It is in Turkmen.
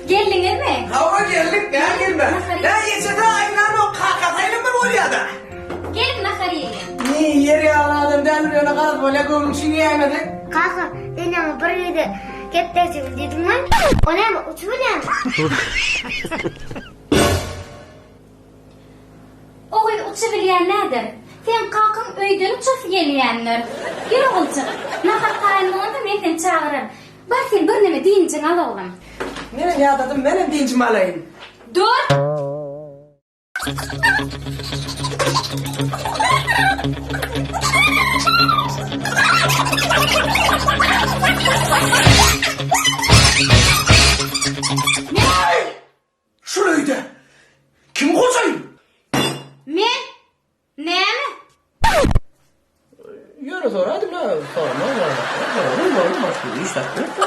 Geldiňizmi? Hawa geldik, nä gelme. Nä ejesi aýlanok, kakasy aýlanmaly bolýada. Geliň nahar iýeliň. Ni ýer ýaly adam däldir ýöne garaz bolýa göwnüň çyn iýäýmeseň. Kaka, sen ýaňy bir gezek kepderjigim diýdiň we o näme uçubilýärmi? O gyz uçubilýän näder? Seň kakaň öýden uçasy gelýändir. Gel oguljyk, nahar taýyn bolanda men seni çagyraryn. Bar sen birneme dynjyňy al oglum. Menem ýadadym, menem dynjymy alaýyn. Dur! Şul öýde kim hojaýyn? Men! Näme? Ýöne soraýdym-da, soraman soramak. Soraman, başga iş zat ýok.